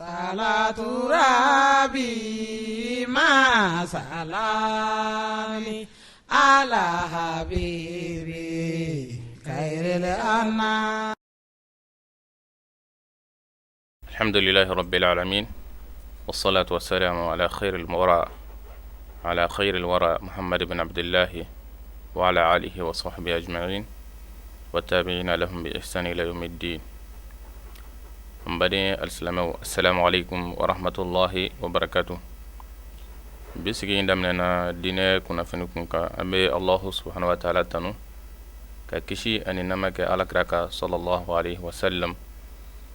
Salatu rabi ma salami ala habibi khairil anam. الحمد لله رب العالمين والصلاة والسلام على خير المرى على خير الورى محمد بن عبد الله وعلى آله وصحبه أجمعين والتابعين لهم بإحسان إلى يوم الدين. An baden alisilamɛw, assalamu alaikum wa rahmatullahi wa barakatuh. Bi sigi in daminɛna diinɛ kunnafoni kun kan. An bɛ Allahu subahana wa taala tanu ka kisi ani nɛɛma kɛ alakira kan sallallahu alaihi wa sallam,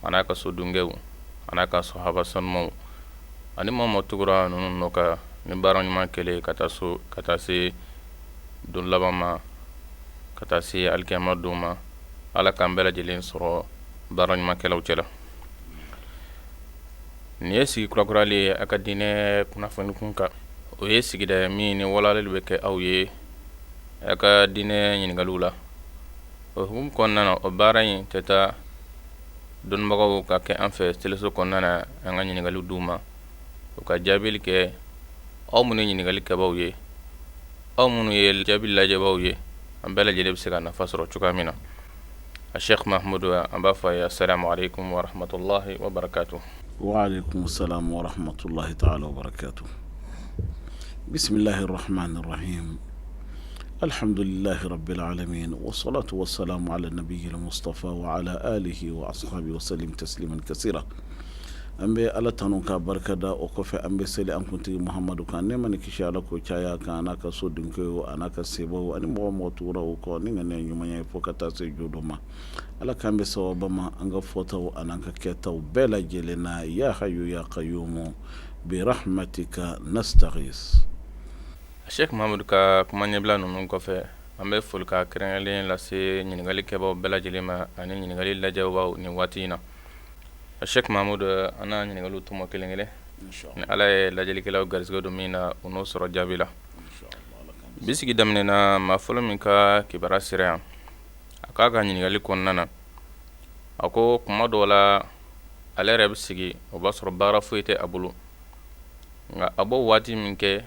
a n'a ka so dungew, a n'a ka sahaba sanumaw ani maa o maa tugura ninnu nɔ kan ni baara ɲuman kɛlen ka taa so ka taa se don laban ma, ka taa se alikiyama don ma. Ala k'an bɛɛ lajɛlen sɔrɔ baara ɲumankɛlaw cɛla. Nin ye sigi kurakuralen ye a ka diinɛ kunnafoni kun kan. O ye sigida ye min ni walali bɛ kɛ aw ye a ka diinɛ ɲininkaliw la. O hukumu kɔnɔna na, o baara in tɛ taa dɔnnibagaw ka kɛ an fɛ teleso kɔnɔna na an ka ɲininkaliw d'u ma, u ka jaabili kɛ. Aw minnu ye ɲininkali kɛbaaw ye, aw minnu ye jaabi lajɛbaaw ye, an bɛɛ lajɛlen bɛ se ka nafa sɔrɔ cogoya min na. A Sheikh Mahmudu, an b'a fɔ a ye assalamu alaikum wa rahmatullahi wa barakatuh. Wa alaikum salam wa rahmatullahi ta'ala wa barakatuh. Bismillahir rahmanir rahim. Alhamdulillahi rabbil alamin wa salatu wa salamu ala nabiyyil mustafa wa ala alihi wa ashabihi wa sallim tasliman kasira. An bɛ Ala tanu k'a barika da. O kɔfɛ, an bɛ seli an kuntigi Muhamadu kan, nɛɛma ni kisi Ala k'o caya a kan, a n'a ka so dunkew, a n'a ka sebaw ani mɔgɔ o mɔgɔ tugura u kɔ ni ŋaniya ɲumanya ye fo ka taa se jɔ don ma. Ala k'an bɛn sawaba ma an ka fɔtaw an'an ka kɛtaw bɛɛ lajɛlen na. Ya hayu ya kayumu bi rahmatika nastaghis. Sheikh Mahamudu ka kuma ɲɛbila ninnu kɔfɛ, an bɛ foli ka kɛrɛnkɛrɛnlen lase ɲininkali kɛbaaw bɛɛ lajɛlen ma ani ɲininkali lajɛbaaw nin waati in na. Sheikh Mahamudu, an n'a ɲininkaliw tɔmɔ kelen kelen, ni Ala ye lajɛlikɛlaw garisɛgɛ don min na, u n'o sɔrɔ jaabi la. Bi sigi daminɛna, maa fɔlɔ min ka kibaruya sera yan, a k'a ka ɲininkali kɔnɔna na, a ko kuma dɔw la ale yɛrɛ bɛ sigi, o b'a sɔrɔ baara foyi tɛ a bolo, nka a b'o waati min kɛ,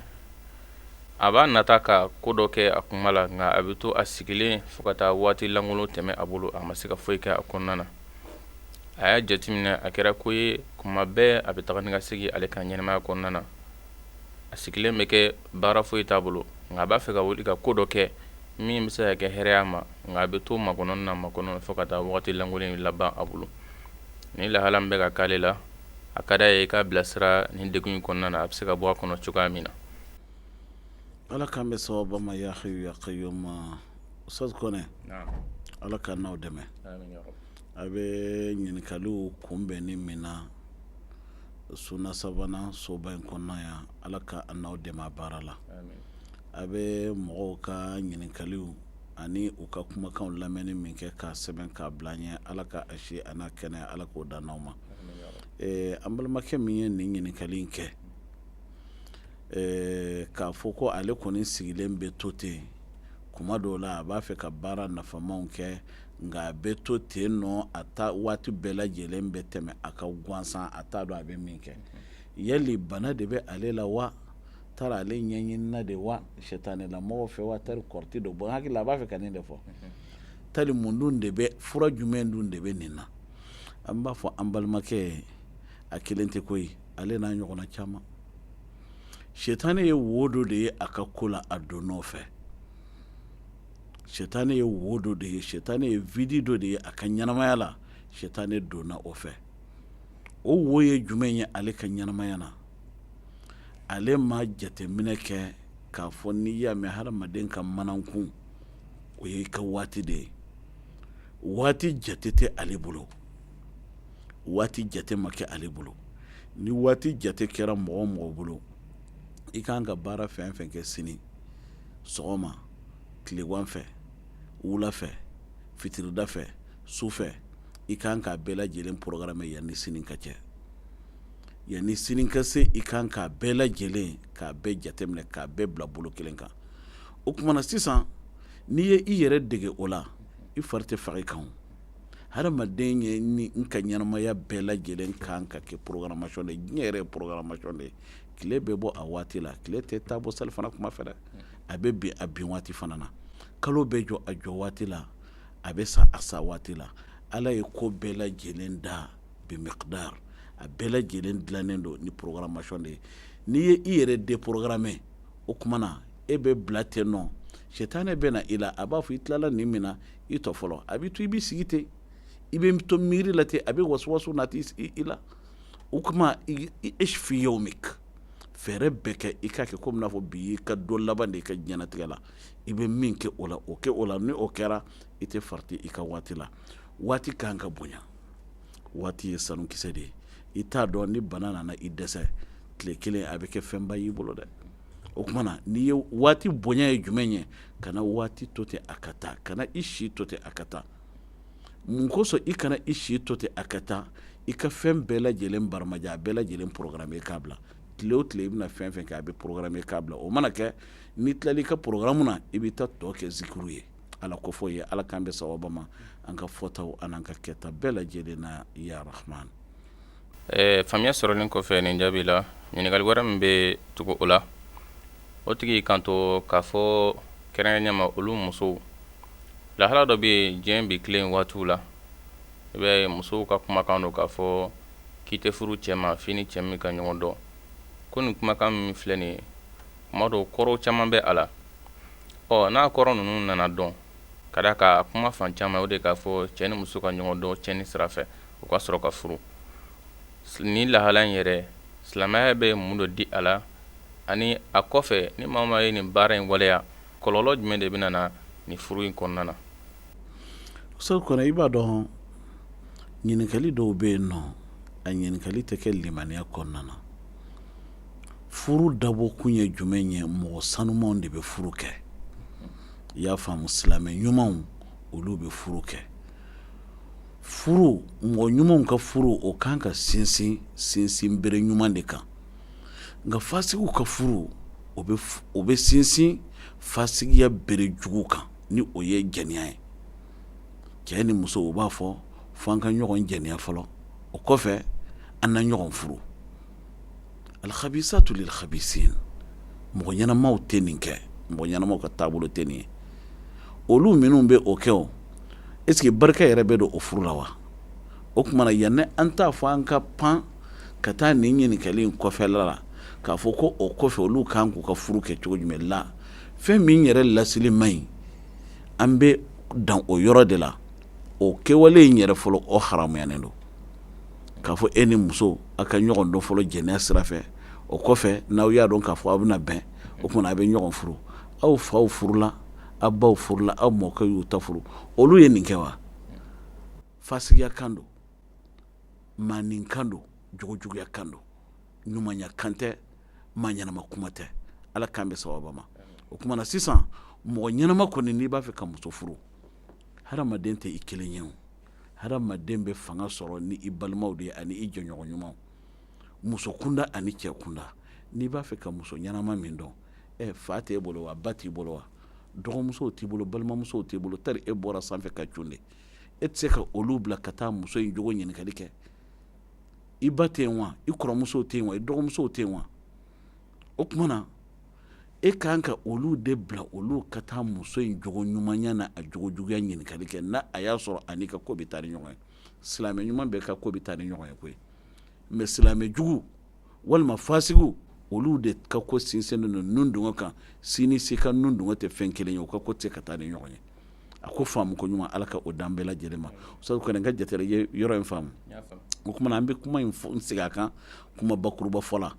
a b'a nata ka ko dɔ kɛ a kuma la, nka a bɛ to a sigilen fo ka taa waati lankolon tɛmɛ a bolo, a ma se ka foyi kɛ a kɔnɔna na. A y'a jateminɛ, a kɛra ko ye kuma bɛɛ a bɛ taga ni ka segin ale ka ɲɛnamaya kɔnɔna na. A sigilen bɛ kɛ, baara foyi t'a bolo, nka a b'a fɛ ka wuli ka ko dɔ kɛ min bɛ se ka kɛ hɛrɛ a ma, nka a bɛ to makɔnɔ na makɔnɔ fo ka taa waati lankolon laban a bolo. Ni lahala min bɛ ka k'ale la, a ka d'a ye k'a bilasira nin degun in kɔnɔna na, a bɛ se ka bɔ a kɔnɔ cogoya min na. Ala k'an bɛn sawaba ma ya hayu ya kayumu. Ustaz Kɔnɛ, Ala k'an n'aw dɛmɛ. A bɛ ɲininkaliw kunbɛnni min na suna sabanan soba in kɔnɔna yan, Ala ka an n'aw dɛmɛ a baara la. A bɛ mɔgɔw ka ɲininkaliw ani u ka kumakanw lamɛnni min kɛ k'a sɛbɛn k'a bila an ɲɛ, Ala ka a si a n'a kɛnɛya, Ala k'o d'an n'aw ma. An balimakɛ min ye nin ɲininkali in kɛ, k'a fɔ ko ale kɔni sigilen bɛ to ten, kuma dɔw la a b'a fɛ ka baara nafamaw kɛ, nka a bɛ to ten nɔ, a ta waati bɛɛ lajɛlen bɛ tɛmɛ a ka gansan, a t'a dɔn a bɛ min kɛ. Yali bana de bɛ ale la wa, taara ale ɲɛɲinina de wa, sɛtanɛlamɔgɔ fɛ wa, tari kɔrɔti dɔ bɔ hakili la, a b'a fɛ ka nin de fɔ, tari mun dun de bɛ, fura jumɛn dun de bɛ nin na? An b'a fɔ an balimakɛ, a kelen tɛ koyi, ale n'a ɲɔgɔnna caman. Sɛtanɛ ye wo dɔ de ye a ka ko la, a don nɔfɛ. Sɛtanɛ ye wo dɔ de ye, sɛtanɛ ye vide dɔ de ye a ka ɲɛnamaya la, sɛtanɛ donna o fɛ. O wo ye jumɛn ye ale ka ɲɛnamaya na? Ale ma jateminɛ kɛ k'a fɔ n'i y'a mɛn hadamaden ka manankun, o ye i ka waati de ye. Waati jate tɛ ale bolo, waati jate ma kɛ ale bolo. Ni waati jate kɛra mɔgɔ o mɔgɔ bolo, i ka kan ka baara fɛn fɛn kɛ sini sɔgɔma, tilegan fɛ, wula fɛ, fitirida fɛ, su fɛ, i ka kan k'a bɛɛ lajɛlen programme yanni sini ka cɛ, yanni sini ka se, i ka kan k'a bɛɛ lajɛlen, k'a bɛɛ jateminɛ, k'a bɛɛ bila bolo kelen kan. O tuma na sisan, n'i ye i yɛrɛ dege o la, i fari tɛ faga i kan. Hadamaden ye ni n ka ɲɛnamaya bɛɛ lajɛlen kan ka kɛ programmation de ye. Diɲɛ yɛrɛ ye programmation de ye. Tile bɛ bɔ a waati la, tile tɛ taa bɔ salifana kuma fɛ dɛ, a bɛ bin a bin waati fana na. Kalo bɛ jɔ a jɔ waati la, a bɛ sa a sa waati la. Ala ye ko bɛɛ lajɛlen da bi miqdar, a bɛɛ lajɛlen dilannen don ni programmation de ye. N'i ye i yɛrɛ déprogrammer, o tuma na e bɛ bila ten nɔ, sitanɛ bɛ na i la, a b'a fɔ i tilala nin min na, i tɔ fɔlɔ a bɛ to i bɛ sigi ten, i bɛ to miiri la ten, a bɛ wasuwasu nati i la. O tuma ish fi yawmik, fɛɛrɛ bɛɛ kɛ i k'a kɛ komi n'a fɔ bi y'i ka don laban de i ka diɲɛnatigɛ la. I bɛ min kɛ o la, o kɛ o la. Ni o kɛra, i tɛ farati i ka waati la. Waati kan ka bonya, waati ye sanukisɛ de ye. I t'a dɔn ni bana nana i dɛsɛ tile kelen, a bɛ kɛ fɛnba y'i bolo dɛ. O tuma na n'i ye waati bonya ye jumɛn ye? Kana waati to ten a ka taa, kana i si to ten a ka taa. Mun kosɔn i kana i si to ten a ka taa? I ka fɛn bɛɛ lajɛlen baramaja, a bɛɛ lajɛlen programme k'a bila. Tile o tile i bɛna fɛn fɛn kɛ, a bɛ programme k'a bila. O mana kɛ, n'i tilala i ka programme na, i bɛ taa tɔ kɛ zikiru ye, Ala kofɔ ye. Ala k'an bɛn sawaba ma an ka fɔtaw an'an ka kɛta bɛɛ lajɛlen na, ya Rahman. Faamuya sɔrɔlen kɔfɛ nin jaabi la, ɲininkali wɛrɛ min bɛ tugu o la, o tigi kanto k'a fɔ kɛrɛnkɛrɛnnenya ma olu musow lahala dɔ bɛ yen diɲɛ bi tile waatiw la, i b'a ye musow ka kumakan don k'a fɔ k'i tɛ furu cɛ ma f'i ni cɛ min ka ɲɔgɔn dɔn. Ko nin kumakan min filɛ nin ye, kuma dɔw kɔrɔw caman bɛ a la. Ɔ n'a kɔrɔ ninnu nana dɔn, ka d'a kan kuma fan caman o de k'a fɔ cɛ ni muso ka ɲɔgɔn dɔn cɛni sira fɛ, u ka sɔrɔ ka furu. Ni lahala in yɛrɛ, silamɛya bɛ mun dɔ di a la? Ani a kɔfɛ, ni maa maa ye nin baara in waleya, kɔlɔlɔ jumɛn de bɛna na nin furu in kɔnɔna na? Ustaz Kɔnɛ, i b'a dɔn ɲininkali dɔw bɛ yen nɔ, a ɲininkali tɛ kɛ limaniya kɔnɔna na. Furu dabɔkun ye jumɛn ye? Mɔgɔ sanumanw de bɛ furu kɛ. I y'a faamu? Silamɛ ɲumanw, olu bɛ furu kɛ. Furu, mɔgɔ ɲumanw ka furu, o kan ka sinsin sinsin bere ɲuman de kan. Nka fasigiw ka furu, o bɛ sinsin fasigiya bere jugu kan, ni o ye jɛnɛya ye. Cɛ ni muso, u b'a fɔ fo an ka ɲɔgɔn jɛnɛya fɔlɔ, o kɔfɛ an na ɲɔgɔn furu. Alkhabisatu lilkhabisin, mɔgɔ ɲɛnamaw tɛ nin kɛ, mɔgɔ ɲɛnamaw ka taabolo tɛ nin ye. Olu minnu bɛ o kɛ, o est-ce que barika yɛrɛ bɛ don o furu la wa? O tuma na, yanni an t'a fɔ an ka pan ka taa nin ɲininkali in kɔfɛla la, k'a fɔ ko o kɔfɛ olu kan k'u ka furu kɛ cogo jumɛn la, fɛn min yɛrɛ lasili man ɲi, an bɛ dan o yɔrɔ de la. O kɛwale in yɛrɛ fɔlɔ, o haramuyanen don. K'a fɔ e ni muso aw ka ɲɔgɔn dɔn fɔlɔ jɛnɛya sira fɛ, o kɔfɛ n'aw y'a dɔn k'a fɔ aw bɛna bɛn, o tuma na a bɛ ɲɔgɔn furu. Aw faw furula, aw baw furula, aw mɔkɛ y'u ta furu, olu ye nin kɛ wa? Fasigiya kan don, maanin kan don, jogojuguya kan don, ɲumanya kan tɛ, maa ɲɛnama kuma tɛ. Ala k'an bɛn sawaba ma. O tuma na sisan, mɔgɔ ɲɛnama kɔni, n'i b'a fɛ ka muso furu, hadamaden tɛ i kelen ye o. Hadamaden bɛ fanga sɔrɔ ni i balimaw de ye ani i jɛɲɔgɔn ɲumanw, muso kunda ani cɛ kunda. N'i b'a fɛ ka muso ɲɛnama min dɔn, ɛ fa t'e bolo wa, ba t'i bolo wa, dɔgɔmusow t'i bolo, balimamusow t'i bolo, tari e bɔra sanfɛ ka cun de, e tɛ se ka olu bila ka taa muso in jogo ɲininkali kɛ? I ba tɛ yen wa? I kɔrɔmusow tɛ yen wa? I dɔgɔmusow tɛ yen wa? O tuma na e kan ka olu de bila olu ka taa muso in jogo ɲumanya n'a a jogo juguya ɲininkali kɛ, n'a a y'a sɔrɔ ani ka ko bɛ taa ni ɲɔgɔn ye. Silamɛ ɲuman bɛɛ ka ko bɛ taa ni ɲɔgɔn ye koyi, mais silamɛ jugu walima fasigiw, olu de ka ko sinsinnen don nun dungɔ kan. Si ni si ka nun dungɔ tɛ fɛn kelen ye, u ka ko tɛ se ka taa ni ɲɔgɔn ye. A ko faamu ko ɲuman, Ala ka o d'an bɛɛ lajɛlen ma. Ustaz Kɔnɛ, n ka jate la, i ye yɔrɔ in faamu. O tuma na an bɛ kuma in segin a kan kuma bakuruba fɔ la.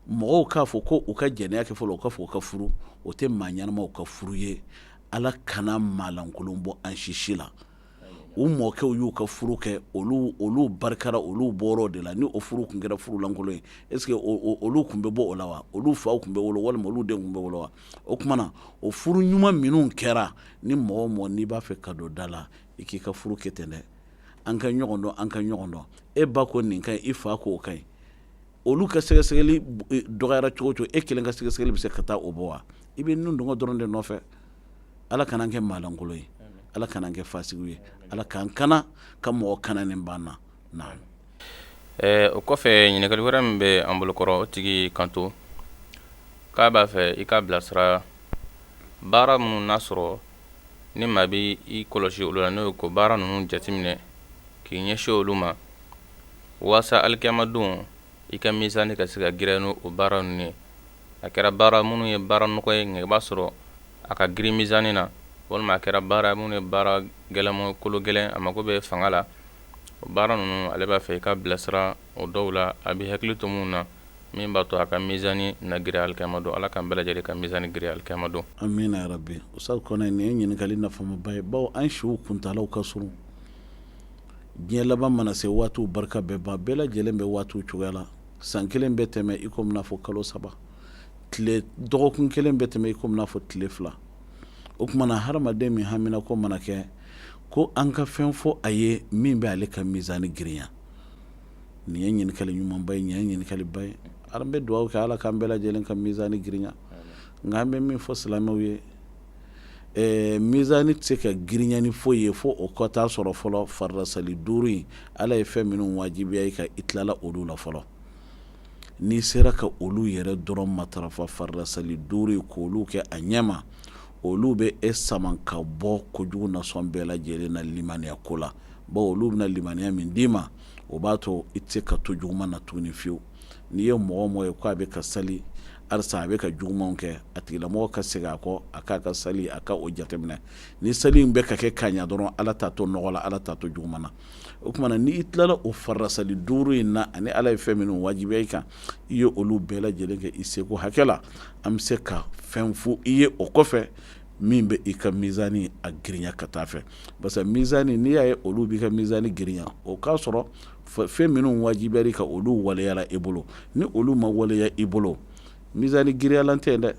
Mɔgɔw k'a fɔ ko u ka jɛnɛya kɛ fɔlɔ, u k'a fɔ u ka furu, o tɛ maa ɲɛnamaw ka furu ye. Ala kana maalankolon bɔ an si si la. U mɔkɛw y'u ka furu kɛ, olu barikara, olu bɔra o de la. Ni o furu tun kɛra furu lankolon ye, est-ce que olu tun bɛ bɔ o la wa? Olu faw tun bɛ wolo walima olu denw tun bɛ wolo wa? O tuma na o furu ɲuman minnu kɛra, ni mɔgɔ o mɔgɔ n'i b'a fɛ ka don da la, i k'i ka furu kɛ ten dɛ. An ka ɲɔgɔn dɔn, an ka ɲɔgɔn dɔn. E ba ko nin ka ɲi, i fa ko o ka ɲi. Olu ka sɛgɛsɛgɛli dɔgɔyara cogo o cogo, e kelen ka sɛgɛsɛgɛli bɛ se ka taa o bɔ wa? I bɛ nun dungɔ dɔrɔn de nɔfɛ. Ala kana an kɛ maalankolon ye. Ala kana an kɛ fasigiw ye, Ala k'an kana ka mɔgɔ kananen b'an na. Naam. O kɔfɛ, ɲininkali wɛrɛ min bɛ an bolokɔrɔ, o tigi kanto k'a b'a fɛ i k'a bilasira baara minnu n'a sɔrɔ ni maa bɛ i kɔlɔsi olu la, n'o ye ko baara ninnu jateminɛ k'i ɲɛsin olu ma waasa alikiyama don i ka mizani ka se ka girinya n'o baara ninnu ye. A kɛra baara minnu ye baara nɔgɔ ye, nka i b'a sɔrɔ a ka girin mizani na, walima a kɛra baara minnu ye baara gɛlɛn, kolo gɛlɛn, a mago bɛ fanga la, o baara ninnu ale b'a fɛ i k'a bilasira o dɔw la, a bɛ hakili to minnu na, min b'a to a ka mizani na girinya alikiyama don. Ala k'an bɛɛ lajɛlen ka mizani girinya alikiyama don. Amina yarabi. Ustaz Kɔnɛ, nin ye ɲininkali nafamaba ye, bawo an siw kuntaalaw ka surun. Diɲɛ laban mana se, waatiw barika bɛɛ ban, bɛɛ lajɛlen bɛ waatiw cogoya la. San kelen bɛ tɛmɛ i komi n'a fɔ kalo 3, tile dɔgɔkun kelen bɛ tɛmɛ i komi n'a fɔ tile 2. O tuma na hadamaden min hamina ko mana kɛ ko an ka fɛn fɔ a ye min bɛ ale ka mizani girinya, nin ye ɲininkali ɲumanba ye, nin ye ɲininkaliba ye. An bɛ dugawu kɛ Ala k'an bɛɛ lajɛlen ka mizani girinya. Nka an bɛ min fɔ silamɛw ye, mizani tɛ se ka girinya ni foyi ye fo o ka taa sɔrɔ fɔlɔ faridasali 5 in, Ala ye fɛn minnu wajibiya i kan, i tilala olu la fɔlɔ. N'i sera ka olu yɛrɛ dɔrɔn matarafa, faridasali 5 in, k'olu kɛ a ɲɛma, olu bɛ e sama ka bɔ kojugu nasɔn bɛɛ lajɛlen na limaniya ko la, bawo olu bɛna limaniya min d'i ma, o b'a to i tɛ se ka to juguman na tuguni fiyewu. N'i ye mɔgɔ o mɔgɔ ye ko a bɛ ka sali halisa a bɛ ka jugumanw kɛ, a tigilamɔgɔ ka segin a kɔ, a k'a ka sali, a ka o jateminɛ. Ni sali in bɛ ka kɛ ka ɲɛ dɔrɔn, Ala t'a to nɔgɔ la, Ala t'a to juguman na. O tuma na ni i tilala o faridasali 5 in na, ani Ala ye fɛn minnu wajibiya i kan, i ye olu bɛɛ lajɛlen kɛ i seko hakɛ la, an bɛ se ka fɛn fɔ i ye o kɔfɛ min bɛ i ka mizani a girinya ka taa fɛ. Parce que mizani, n'i y'a ye olu b'i ka mizani girinya, o k'a sɔrɔ fɛn minnu wajibiyara i kan, olu waleyara i bolo. Ni olu ma waleya i bolo, mizani girinyalan tɛ yen dɛ.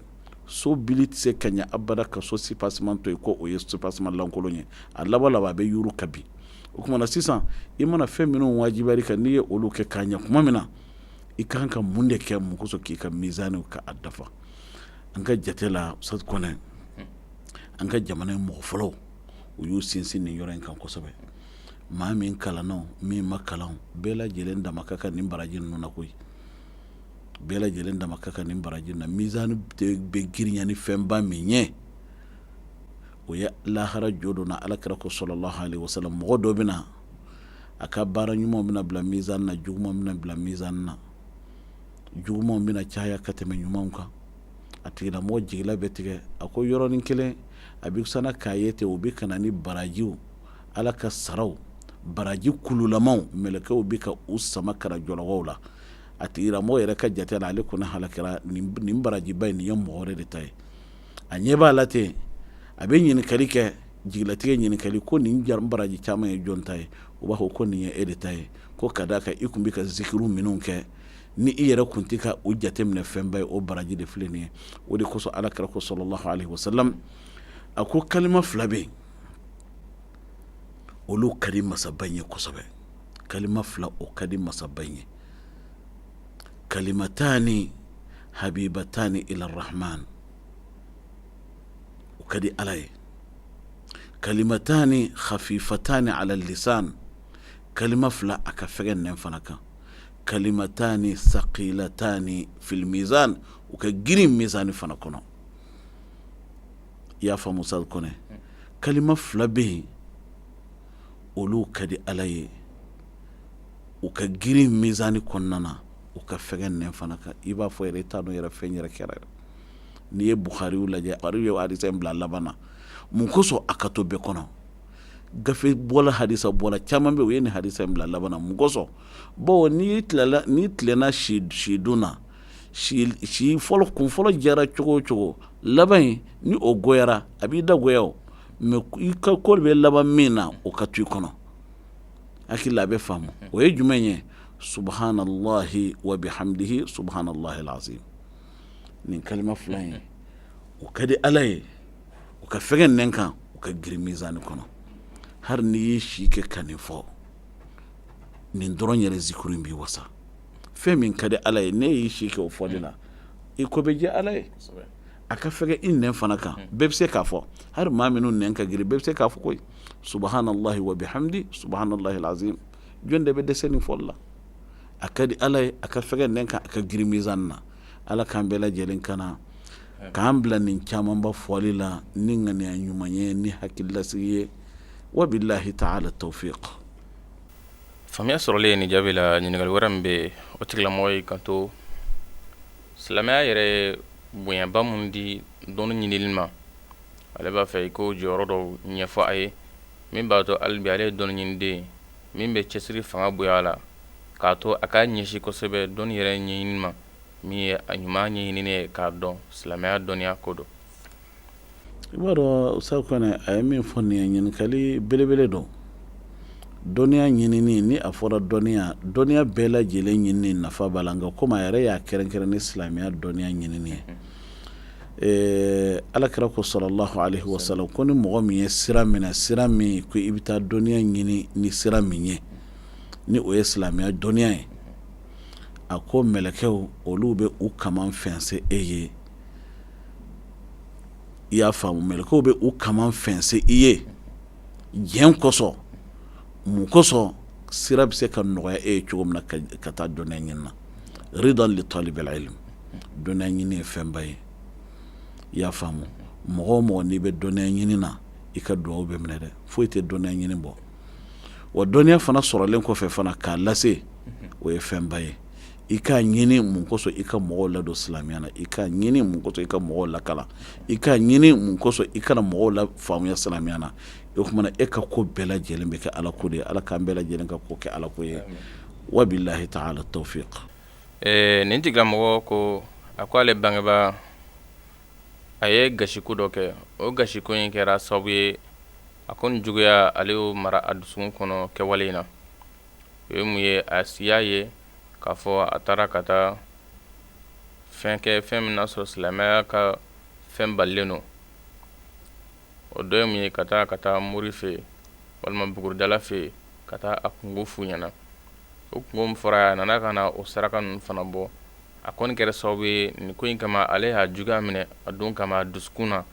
So bili tɛ se ka ɲɛ abada ka so soubassement to yen ko o ye soubassement lankolon ye, a laban laban a bɛ yuru ka bin. O tuma na sisan, i mana fɛn minnu wajibiyara i kan, n'i ye olu kɛ k'a ɲɛ tuma min na, i kan ka mun de kɛ mun kosɔn k'i ka mizani ka a dafa? An ka jate la, Ustaz Kɔnɛ, an ka jamana in mɔgɔ fɔlɔw, u y'u sinsin nin yɔrɔ in kan kosɛbɛ. Maa min kalanna, min ma kalan, bɛɛ lajɛlen dama ka kan nin baraji ninnu na koyi. Bɛɛ lajɛlen dama ka kan nin baraji na. Mizani bɛ girinya ni fɛnba min ye, o ye lahara jɔ don na, Ala kira ko salalahu alayihi wasalam, mɔgɔ dɔ bɛ na, a ka baara ɲumanw bɛna bila mizani na, jugumanw bɛna bila mizani na, jugumanw bɛna caya ka tɛmɛ ɲumanw kan. A tigilamɔgɔ jigila bɛ tigɛ. A ko yɔrɔnin kelen a bɛ sanna k'a ye ten, u bɛ ka na ni barajiw, Ala ka saraw, baraji kululamaw, mɛlɛkɛw bɛ ka u sama ka na jɔlɔkɔw la. A tigilamɔgɔ yɛrɛ ka jate la, ale kɔni halakira, nin barajiba in, nin ye mɔgɔ wɛrɛ de ta ye. A ɲɛ b'a la ten, a bɛ ɲininkali kɛ, jigilatigɛ ɲininkali, ko nin baraji caman ye jɔn ta ye? U b'a fɔ ko nin ye e de ta ye, ko ka d'a kan i tun bɛ ka zikiru minnu kɛ ni i yɛrɛ tun tɛ ka u jateminɛ fɛnba ye, o baraji de filɛ nin ye. O de kosɔn Ala kira ko salalahu alayihi wasalam, a ko kalima 2 bɛ yen, olu ka di masaba in ye kosɛbɛ. Kalima 2, o ka di masaba in ye. Kalimatani habibatani ila rahman, o ka di Ala ye. Kalimatani khafifatani ala lisan, kalima 2 a ka fɛgɛn nɛn fana kan. Kalimatani sakilatani fil mizan, u ka girin mizani fana kɔnɔ. I y'a faamu Ustaz Kɔnɛ? Kalima 2 bɛ yen, olu ka di Ala ye, u ka girin mizani kɔnɔna na, u ka fɛgɛn nɛn fana kan. I b'a fɔ yɛrɛ, i t'a dɔn yɛrɛ fɛn yɛrɛ kɛra. N'i ye Bukhariw lajɛ, Bukhari ye hadisa in bila laban na mun kosɔn? A ka to bɛɛ kɔnɔ. Gafe bɔla, hadisa bɔla caman bɛ, u ye nin hadisa in bila laban na mun kosɔn? Bawo n'i tilala, n'i tilenna si sidun na, si fɔlɔ kun fɔlɔ jara cogo o cogo, laban in ni o goyara, a b'i da goya o, mais i ka ko bɛ laban min na, o ka to i kɔnɔ. Hakili la a bɛ faamu. O ye jumɛn ye? Subhanallahi wa bihamdihi subhanallahi alazim. Nin kalima 2 in, o ka di Ala ye, u ka fɛgɛn nɛn kan, u ka girin mizani kɔnɔ. Hali n'i y'i si kɛ ka nin fɔ, nin dɔrɔn yɛrɛ zikuru in b'i wasa. Fɛn min ka di Ala ye, ne y'i si kɛ o fɔli la, i ko bɛ diya Ala ye. A ka fɛgɛ i nɛn fana kan, bɛɛ bɛ se k'a fɔ, hali maa minnu nɛn ka girin, bɛɛ bɛ se k'a fɔ koyi, subahanallahi wa bihamdi subahanallahi alazim. Jɔn de bɛ dɛsɛ nin fɔli la? A ka di Ala ye a ka fɛgɛ nɛn kan, a ka girin mizani na. Ala k'an bɛɛ lajɛlen kana k'an bila nin camanba fɔli la ni ŋaniya ɲuman ye, ni hakililasigi ye. Wabilahi taala tawfiq. Faamuya sɔrɔlen nin jaabi la, ɲininkali wɛrɛ min bɛ yen, o tigilamɔgɔ y'i kanto, silamɛya yɛrɛ ye bonyaba min di dɔnni ɲinili ma, ale b'a fɛ i k'o jɔyɔrɔ dɔw ɲɛfɔ a ye min b'a to hali bi ale ye dɔnni ɲiniden ye min bɛ cɛsiri fanga bonya a la k'a to a k'a ɲɛsin kosɛbɛ dɔnni yɛrɛ ɲɛɲini ma, min ye a ɲuman ɲɛɲininen ye k'a dɔn silamɛya dɔnniya ko don. I b'a dɔn Ustaz Kɔnɛ, a ye min fɔ nin ye ɲininkali belebele don. Dɔnniya ɲinini, ni a fɔra dɔnniya, dɔnniya bɛɛ lajɛlen ɲinini nafa b'a la, nka komi a yɛrɛ y'a kɛrɛnkɛrɛn ni silamɛya dɔnniya ɲinini ye, ala kira ko salalahu alehi wasalam ko ni mɔgɔ min ye sira minɛ, sira min ko i bɛ taa dɔnniya ɲini ni sira min ye, ni o ye silamɛya dɔnniya ye, a ko mɛlɛkɛw olu bɛ u kaman fɛnsɛ e ye. I y'a faamu, mɛlɛkɛw bɛ u kaman fɛnsɛ i ye diɲɛ kosɔn. Mun kosɔn? Sira bɛ se ka nɔgɔya e ye cogo min na ka taa dɔnniya ɲini na. Ridan li talibil ilm, dɔnniya ɲini ye fɛnba ye. I y'a faamu, mɔgɔ o mɔgɔ n'i bɛ dɔnniya ɲini na, i ka dugawu bɛ minɛ dɛ. Foyi tɛ dɔnniya ɲini bɔ. Wa dɔnniya fana sɔrɔlen kɔfɛ fana k'a lase, o ye fɛnba ye. I k'a ɲini mun kosɔn? I ka mɔgɔw ladon silamɛya na. I k'a ɲini mun kosɔn? I ka mɔgɔw lakalan. I k'a ɲini mun kosɔn? I kana mɔgɔw la faamuya silamɛya na. O tuma na e ka ko bɛɛ lajɛlen bɛ kɛ Ala ko de ye. Ala k'an bɛɛ lajɛlen ka ko kɛ Ala ko ye. Wabilahi taala tawfiq. Nin tigilamɔgɔ ko a ko ale bangebaa a ye gasiko dɔ kɛ. O gasiko in kɛra sababu ye a ko nin juguya ale y'o mara a dusukun kɔnɔ kɛwale in na. O ye mun ye? A siya ye k'a fɔ a taara ka taa fɛn kɛ, fɛn min n'a sɔrɔ silamɛya ka fɛn balilen don. O dɔ ye mun ye? Ka taa mori fɛ yen walima buguridala fɛ yen, ka taa a kunko f'u ɲɛna. O kunko min fɔra, a nana ka na o saraka ninnu fana bɔ. A kɔni kɛra sababu ye nin ko in kama, ale y'a juguya minɛ a don kama a dusukun na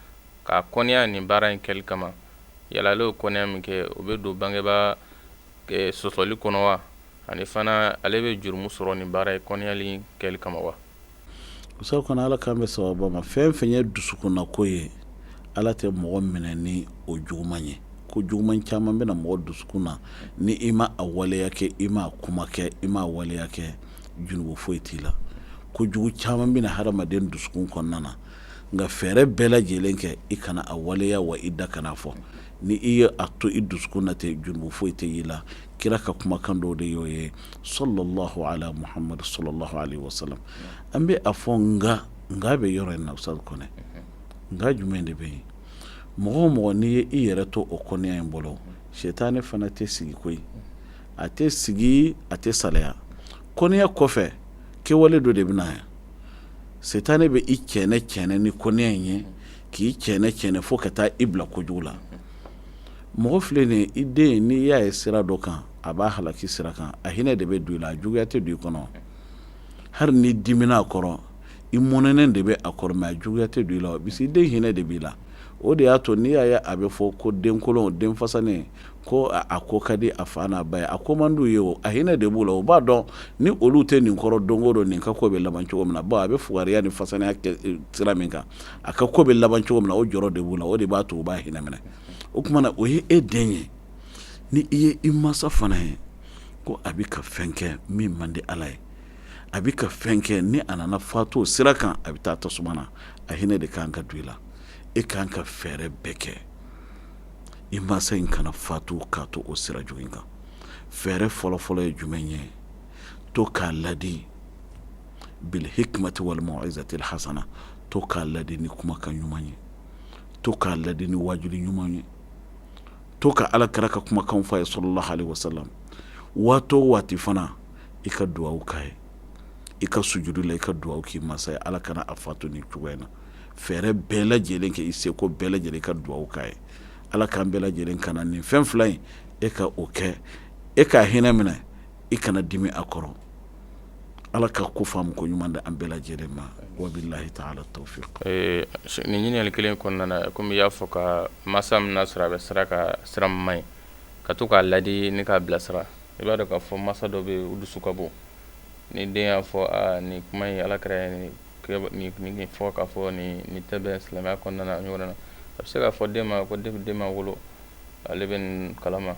k'a kɔniya nin baara in kɛli kama. Yala ale y'o kɔniya min kɛ, o bɛ don bangebaa sɔsɔli kɔnɔ wa? Ani fana ale bɛ jurumu sɔrɔ nin baara ye kɔniyali kɛli kama wa? Ustaz Kɔnɛ, Ala k'an bɛ sababu ma. Fɛn fɛn ye dusukunnako ye, Ala tɛ mɔgɔ minɛ ni o juguman ye. Ko juguman caman bɛna mɔgɔ dusukun na, ni i ma a waleya kɛ, i ma kuma kɛ, i ma waleya kɛ, junubu foyi t'i la. Ko jugu caman bɛna hadamaden dusukun kɔnɔna na, nka fɛɛrɛ bɛɛ lajɛlen kɛ i kana a waleya, wa i da kana fɔ. Ni i ye a to i dusukun na ten, junubu foyi tɛ i la. Kira ka kumakan dɔw de y'o ye, sallallahu ala muhammad sallallahu alaihi wasallam. An bɛ a fɔ nka nka bɛ yɔrɔ in na, Ustaz Kɔnɛ. Nka jumɛn de bɛ yen? Mɔgɔ o mɔgɔ n'i ye i yɛrɛ to o kɔniya in bolo, sitanɛ fana tɛ sigi koyi, a tɛ sigi, a tɛ salaya. Kɔniya kɔfɛ, kɛwale dɔ de bɛ na yan. Sitanɛ bɛ i cɛnɛ cɛnɛ ni kɔniya in ye, k'i cɛnɛ cɛnɛ fo ka taa i bila kojugu la. Mɔgɔ filɛ nin ye, i den, n'i y'a ye sira dɔ kan, a b'a halaki sira kan, a hinɛ de bɛ don i la, a juguya tɛ don i kɔnɔ. Hali n'i dimina a kɔrɔ, i mɔnɛnen de bɛ a kɔrɔ, mais a juguya tɛ don i la, parce que i den hinɛ de b'i la. O de y'a to n'i y'a ye a bɛ fɔ ko denkolon, den fasanen, ko a ko ka di a fa n'a ba ye, a ko man d'u ye o, a hinɛ de b'u la. O b'a dɔn ni olu tɛ nin kɔrɔ, don o don nin ka ko bɛ laban cogo min na. Bon, a bɛ fugariya ni fasanya kɛ sira min kan, a ka ko bɛ laban cogo min na, o jɔrɔ de b'u la. O de b'a to u b'a hinɛ minɛ. O tuma na, o ye e den ye. Ni i ye i mansa fana ye ko a bɛ ka fɛn kɛ min man di Ala ye, a bɛ ka fɛn kɛ ni a nana fatu o sira kan, a bɛ taa tasuma na, a hinɛ de kan ka don i la. E kan ka fɛɛrɛ bɛɛ kɛ i mansa in kana fatu k'a to o sira jugu in kan. Fɛɛrɛ fɔlɔfɔlɔ ye jumɛn ye? To k'a ladi bil hikmati wal mau'izatil hasana. To k'a ladi ni kumakan ɲuman ye, to k'a ladi ni wajuli ɲuman ye, to ka Ala kira ka kumakan fɔ a ye sallallahu alaihi wasallam. Waati o waati fana, i ka dugawu k'a ye, i ka sujudu la, i ka dugawu k'i mansa ye, Ala kana a fatu ni cogoya in na. Fɛɛrɛ bɛɛ lajɛlen kɛ, i seko bɛɛ lajɛlen, i ka dugawu k'a ye. Ala k'an bɛɛ lajɛlen kana nin fɛn fila in, e ka o kɛ. E k'a hinɛ minɛ, i kana dimi a kɔrɔ. Ala ka ko faamu ko ɲuman di an bɛɛ lajɛlen ma wabilahi taala tawfiq. Nin ɲininkali kelen kɔnɔna na, komi i y'a fɔ ka masa min n'a sɔrɔ a bɛ sira kan sira min man ɲi, ka to k'a ladi ni k'a bilasira, i b'a dɔn k'a fɔ masa dɔ bɛ yen, u dusu ka bon. Ni den y'a fɔ aa nin kuma in, Ala kira ye nin nin fɔ k'a fɔ nin tɛ bɛn silamɛya kɔnɔna na ɲɔgɔn na, a bɛ se k'a fɔ den ma ko depuis den ma wolo ale bɛ nin kalama.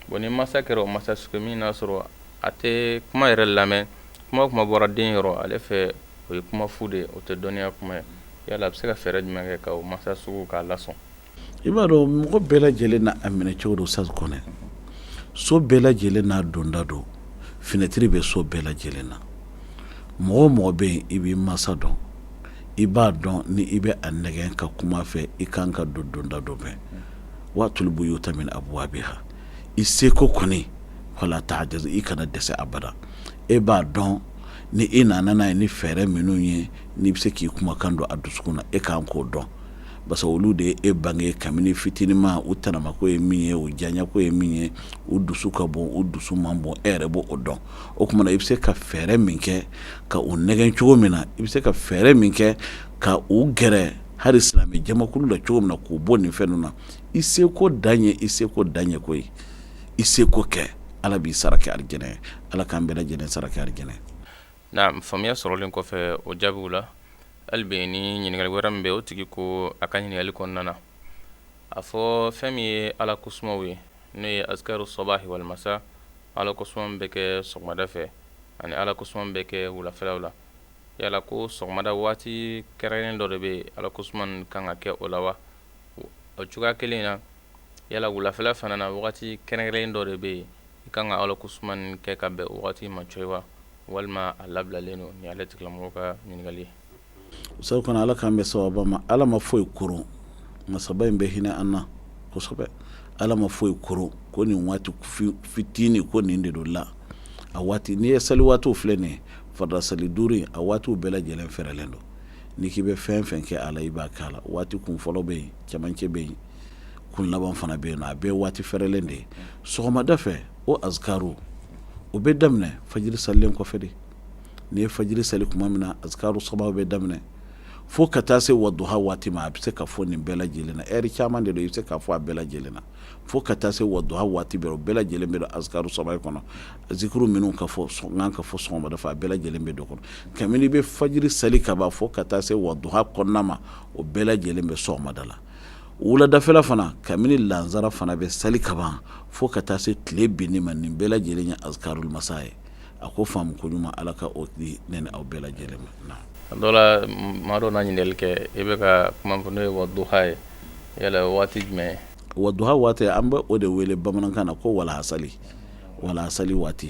Bon, ni masa kɛra o masa sugu min n'a sɔrɔ a tɛ kuma yɛrɛ lamɛn, kuma o kuma bɔra den yɔrɔ ale fɛ, o ye kuma fu de ye, o tɛ dɔnniya kuma ye, yala a bɛ se ka fɛɛrɛ jumɛn kɛ ka o masa sugu k'a lasɔn? I b'a dɔn, mɔgɔ bɛɛ lajɛlen n'a minɛ cogo don. Sa kɔnɛ, so bɛɛ lajɛlen n'a donda don, finɛtiri bɛ so bɛɛ lajɛlen na. Mɔgɔ o mɔgɔ bɛ yen, i b'i masa dɔn, i b'a dɔn ni i bɛ a nɛgɛn ka kuma fɛ, i kan ka don donda dɔ fɛ. Waatul buyuta min abwabiha, i seko kɔni, wala ta'jazu, i kana dɛsɛ abada. E b'a dɔn ni i nana n'a ye ni fɛɛrɛ minnu ye, n'i bɛ se k'i kumakan don a dusukun na, e kan k'o dɔn, parce que olu de ye e bange kabini fitininma. U tanamako ye min ye, u diyanyako ye min ye, u dusu ka bon, u dusu man bon, e yɛrɛ b'o dɔn. O tuma na, i bɛ se ka fɛɛrɛ min kɛ ka u nɛgɛn cogo min na, i bɛ se ka fɛɛrɛ min kɛ ka u gɛrɛ hali silamɛ jamakulu la cogo min na, k'u bɔ nin fɛn ninnu na, i seko dan ye, i seko dan ye koyi. I seko kɛ, Ala b'i sara kɛ arijɛnɛ ye. Ala k'an bɛɛ lajɛlen sara kɛ arijɛnɛ ye. Naam, faamuya sɔrɔlen kɔfɛ o jaabiw la, hali bi ni ɲininkali wɛrɛ min bɛ, o tigi ko a ka ɲininkali kɔnɔna na, a fɔ fɛn min ye Ala kosumaw ye, n'o ye azkaru sabahi wal masa, Ala kosuma min bɛ kɛ sɔgɔmada fɛ ani Ala kosuma min bɛ kɛ wulafɛlaw la, yala ko sɔgɔmada waati kɛrɛnkɛrɛnnen dɔ de bɛ yen Ala kosuma kan ka kɛ o la wa? O cogoya kelen na, yala wulafɛla fana na, wagati kɛrɛnkɛrɛnnen dɔ de bɛ yen i kan ka Ala kosuma kɛ ka bɛn o waati ma cogo wa, walima a labilalen don? Ni ale tigilamɔgɔ ka ɲininkali ye. Ustaz kɔnɔ, Ala k'an bɛn sawaba ma. Ala ma foyi koron, masaba in bɛ hinɛ an na kosɛbɛ. Ala ma foyi koron ko nin waati fitinin ko nin de don la. A waati, n'i ye sali waatiw filɛ nin ye, farida sali 5 in, a waatiw bɛɛ lajɛlen fɛrɛlen don. N'i k'i bɛ fɛn fɛn kɛ a la, i b'a kɛ a la. Waati kun fɔlɔ bɛ yen, cɛmancɛ bɛ yen, kun laban fana bɛ yen. A bɛɛ waati fɛrɛlen de ye. Sɔgɔmada fɛ, o azikaru, o bɛ daminɛ fajiri salilen kɔfɛ de. N'i ye fajiri sali tuma min na, azikaru saba bɛ daminɛ fo ka taa se waduha waati ma. A bɛ se ka fɔ nin bɛɛ lajɛlen na, ɛri caman de don, i bɛ se k'a fɔ a bɛɛ lajɛlen na fo ka taa se waduha waati bɛɛ. O bɛɛ lajɛlen bɛ don azikaru saba kɔnɔ. Zikuru minnu ka fɔ ka fɔ sɔgɔmada fɛ, a bɛɛ lajɛlen bɛ don kɔnɔ. Kabini i bɛ fajiri sali ka ban fo ka taa se waduha kɔnɔna ma, o bɛɛ lajɛlen bɛ sɔgɔmada la. Wuladafɛla fana, kabini lansara fana bɛ sali ka ban fo ka taa se tile binni ma, nin bɛɛ lajɛlen ye azkarul masa ye. A ko faamu ko ɲuman, Ala ka o di ne ni aw bɛɛ lajɛlen ma. A dɔ la, maa dɔ na ɲininkali kɛ, i bɛ ka kuma fɔ n'o ye waduha ye, yala waati jumɛn? Waduha waati, an bɛ o de wele bamanankan na ko walahasali, walahasali waati.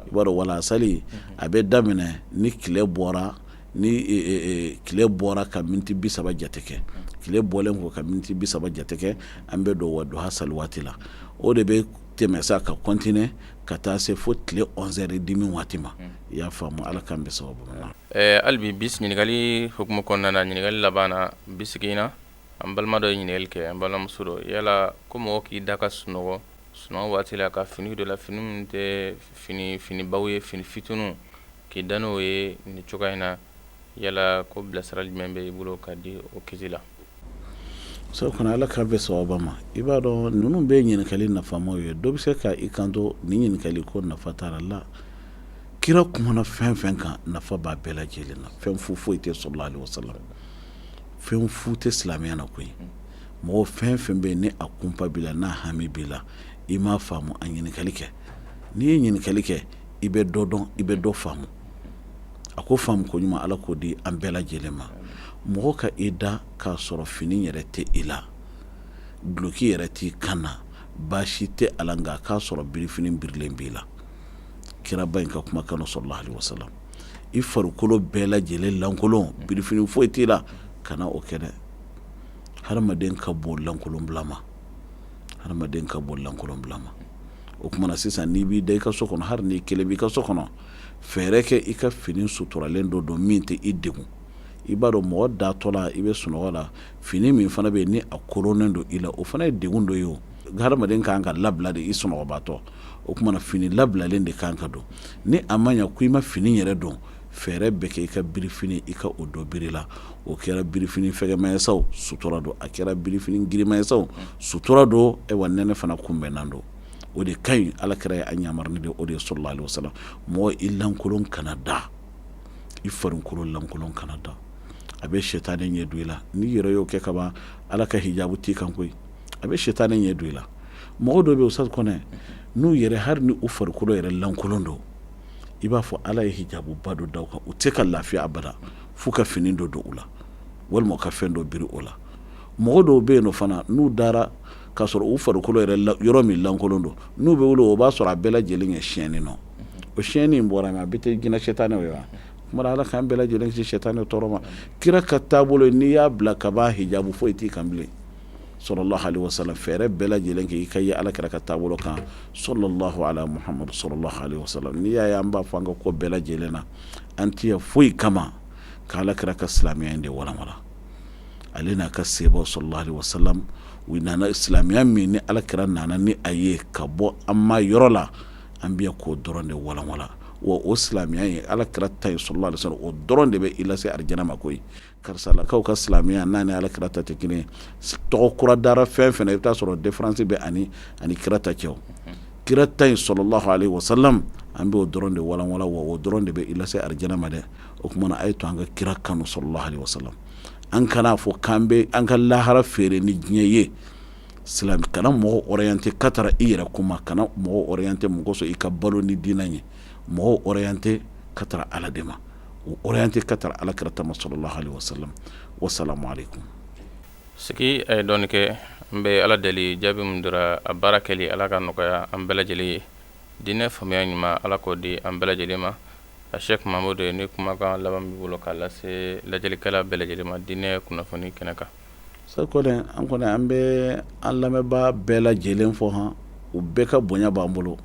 I b'a dɔn, walahasali a bɛ daminɛ ni tile bɔra, ni tile bɔra ka miniti 30 jate kɛ. Tile bɔlen kɔ ka miniti 30 jate kɛ, an bɛ don waduha sali waati la. O de bɛ tɛmɛ sa ka continuer ka taa se fo tile 11h30 waati ma. I y'a faamu? Ala k'an bɛn sababu ma. Hali bi bi ɲininkali hukumu kɔnɔna na, ɲininkali laban na bi sigi in na, an balima dɔ ye ɲininkali kɛ, an balimamuso dɔ, yala ko mɔgɔ k'i da ka sunɔgɔ, sunɔgɔ waati la, ka fini dɔ la, fini min tɛ fini finibaw ye, fini fitininw, k'i da n'o ye nin cogoya in na, yala ko bilasirali jumɛn bɛ i bolo ka di o kiti la? So kɔnɔ, Ala k'an bɛn sawaba ma. I b'a dɔn, ninnu bɛɛ ye ɲininkali nafamaw ye. Dɔ bɛ se ka i kanto nin ɲininkali ko nafa t'a la. La, kira kumana fɛn fɛn kan, nafa b'a bɛɛ lajɛlen na. Fɛn fu foyi tɛ, sallallahu alaihi wasallam. Fɛn fu tɛ silamɛya na koyi. Mɔgɔ fɛn fɛn bɛ yen ni a kunpa b'i la, n'a hami b'i la, i m'a faamu, a ɲininkali kɛ. N'i ye ɲininkali kɛ, i bɛ dɔ dɔn, i bɛ dɔ faamu. A ko faamu ko ɲuman, Ala k'o di an bɛɛ lajɛlen ma. Mɔgɔ ka i da k'a sɔrɔ fini yɛrɛ tɛ i la, duloki yɛrɛ t'i kan na, baasi tɛ a la, nka k'a sɔrɔ birifini birilen b'i la. Kiraba in ka kumakan, sallallahu alaihi wasallam, i farikolo bɛɛ lajɛlen lankolon, birifini foyi t'i la, kana o kɛ dɛ. Hadamaden ka bon lankolonbila ma, hadamaden ka bon lankolonbila ma. O tuma na sisan, n'i b'i da i ka so kɔnɔ, hali n'i kelen b'i ka so kɔnɔ, fɛɛrɛ kɛ i ka fini suturalen dɔ don min tɛ i degun. I b'a dɔn, mɔgɔ datɔ la, i bɛ sunɔgɔ la, fini min fana bɛ yen ni a koronnen don i la, o fana ye degun dɔ ye. O hadamaden kan ka labila de i sunɔgɔbaatɔ. O tuma na fini labilalen de kan ka don. Ni a ma ɲɛ ko i ma fini yɛrɛ don, fɛɛrɛ bɛɛ kɛ i ka birifini, i ka o don biri la. O kɛra birifini fɛgɛma ye sa o, sutura don. A kɛra birifini girinma ye sa o, sutura don. Ayiwa, nɛnɛ fana kunbɛnnan don. O de ka ɲi. Ala kira ye an yamaru ni de o de ye sallallahu alaihi wasallam. Mɔgɔ i lankolon kana da, i farikolo lankolon kana da, a bɛ sɛtanɛ ɲɛ don i la. N'i yɛrɛ y'o kɛ kaban, Ala ka hijabu t'i kan koyi. A bɛ sɛtanɛ ɲɛ don i la. Mɔgɔ dɔw bɛ yen, Ustaz Kɔnɛ, n'u yɛrɛ hali ni u farikolo yɛrɛ lankolon don, i b'a fɔ Ala ye hijabuba dɔ da u kan, u tɛ se ka lafiya abada f'u ka fini dɔ don u la walima u ka fɛn dɔ biri o la. Mɔgɔ dɔw bɛ yen nɔ fana, n'u dara k'a sɔrɔ u farikolo yɛrɛ yɔrɔ min lankolon don, n'u bɛ wuli, o b'a sɔrɔ a bɛɛ lajɛlen ye siyɛnni nɔ. O siyɛnni in bɔra min, a bɛɛ tɛ jinɛ sɛtanɛw ye wa? Kuma Ala k'an bɛɛ lajɛlen kisi sɛtanɛ tɔɔrɔ ma. Kira ka taabolo, n'i y'a bila kaban, hijabu foyi t'i kan bilen, sallallahu alaihi wasallam. Fɛɛrɛ bɛɛ lajɛlen kɛ i ka ye Ala kira ka taabolo kan, sallallahu ala Muhammad sallallahu alaihi wasallam. N'i y'a ye an b'a fɔ an ka ko bɛɛ lajɛlen na, an tɛ yan foyi kama ka Ala kira ka silamɛya in de walawala. Ale n'a ka sebaw sallallahu alaihi wasallam, u nana silamɛya min ni Ala kira nana ni a ye ka bɔ an ma yɔrɔ la, an bɛ yan k'o dɔrɔn de walawala. Wa o silamɛya ye Ala kira ta ye sallallahu alaihi wasallam, o dɔrɔn de bɛ i lase arijana ma koyi. Karisalakaw ka silamɛya n'a ni Ala kira ta tɛ kelen ye. Tɔgɔ kura dara fɛn fɛn na, i bɛ taa sɔrɔ différence bɛ ani kira ta cɛ. Kira ta in sallallahu alaihi wasallam, an b'o dɔrɔn de walawala, wa o dɔrɔn de bɛ i lase arijana ma dɛ. O tuma na, a ye to an ka kira kanu sallallahu alaihi wasallam. An kana fɔ k'an bɛ an ka lahara feere ni diɲɛ ye. Silamɛ kana mɔgɔ orienter ka taara i yɛrɛ kuma, kana mɔgɔ orienter mɔgɔ sɔn i ka balo ni diinɛ ye. Mɔgɔ orienter ka taara Ala de ma, o orienter ka taara Ala kira ta ma sallallahu alaihi wasallam. Wassalamu alaikum. Sigi a ye dɔɔni kɛ. An bɛ Ala deli, jaabi min dira, a baara kɛli Ala ka nɔgɔya an bɛɛ lajɛlen ye. Diinɛ faamuya ɲuman, Ala k'o di an bɛɛ lajɛlen ma. A Sɛki Mahamudu, ni kumakan laban b'i bolo k'a lase lajɛlikɛla bɛɛ lajɛlen ma diinɛ kunnafoni kɛnɛ kan. Ustaz Kɔnɛ, an kɔni an bɛ an lamɛnbaa bɛɛ lajɛlen fo han. U bɛɛ ka bonya b'an bolo,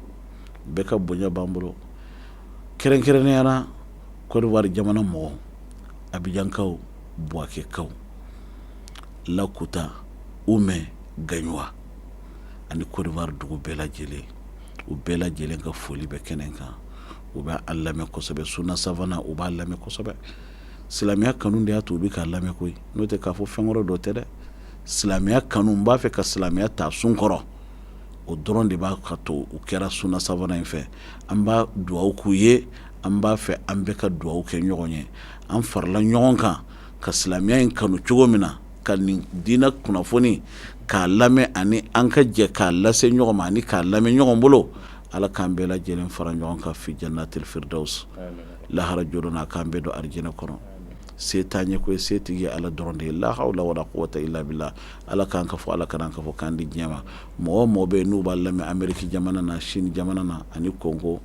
bɛɛ ka bonya b'an bolo, kɛrɛnkɛrɛnnenya la Côte d'Ivoire jamana mɔgɔw, Abijankaw, Buwakɛkaw, Lakuta, Umɛ, Gaɲuwa ani Côte d'Ivoire dugu bɛɛ lajɛlen, u bɛɛ lajɛlen ka foli bɛ kɛnɛ kan. U bɛ an lamɛn kosɛbɛ. Suna Savana, u b'a lamɛn kosɛbɛ. Silamɛya kanu de y'a to u bɛ k'a lamɛn koyi, n'o tɛ k'a fɔ fɛn wɛrɛ dɔ tɛ dɛ. Silamɛya kanu, n b'a fɛ ka silamɛya ta sun kɔrɔ, o dɔrɔn de b'a ka to u kɛra Suna Savana in fɛ. An b'a dugawu k'u ye, an b'a fɛ an bɛɛ ka dugawu kɛ ɲɔgɔn ye. An farala ɲɔgɔn kan ka silamɛya in kanu cogo min na, ka nin diinɛ kunnafoni k'a lamɛn, ani an ka jɛ k'a lase ɲɔgɔn ma ani k'a lamɛn ɲɔgɔn bolo. Ala k'an bɛɛ lajɛlen fara ɲɔgɔn kan fi jannatil firdaus, lahara jɔdon na, k'an bɛɛ don arijinɛ kɔnɔ. Se t'an ye koyi, setigi ye Ala dɔrɔn de ye. La hawla wala quwwata illa billah. Ala k'an ka fɔ, Ala kana an ka fɔ k'an di diɲɛ ma. Mɔgɔ o mɔgɔ bɛ yen n'u b'a lamɛn Ameriki jamana na, Chine jamana na ani Congo,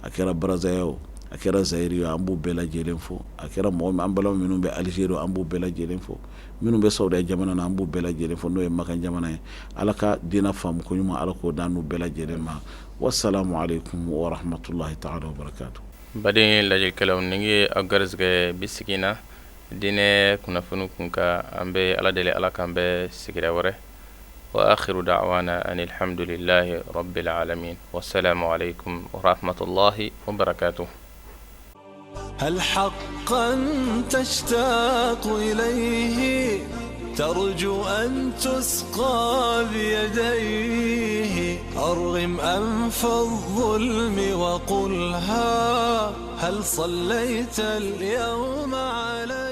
a kɛra Brazza ye o, a kɛra Zaïre ye, an b'u bɛɛ lajɛlen fo. A kɛra mɔgɔ min, an balima minnu bɛ Algérie, an b'u bɛɛ lajɛlen fo. Minnu bɛ Saudiya jamana na, an b'u bɛɛ lajɛlen fo, n'o ye Makan jamana ye. Ala ka diinɛ faamu ko ɲuman, Ala k'o d'an n'u bɛɛ lajɛlen ma. Wassalamu alaikum wa rahmatullahi ta'ala wa barakatuh. Baden lajɛlikɛlaw, nin ye aw garisɛgɛ bi sigi na diinɛ kunnafoni kun kan. An bɛ Ala deli, Ala k'an bɛɛ sigira wɛrɛ. Wa akhiru da'wana anil hamdulillahi rabbil alamin. Wassalamu alaikum wa rahmatullahi wa barakatuh. هل حقا تشتاق إليه ترجو أن تسقى بيديه أرغم أنف الظلم وقلها هل صليت اليوم عليه.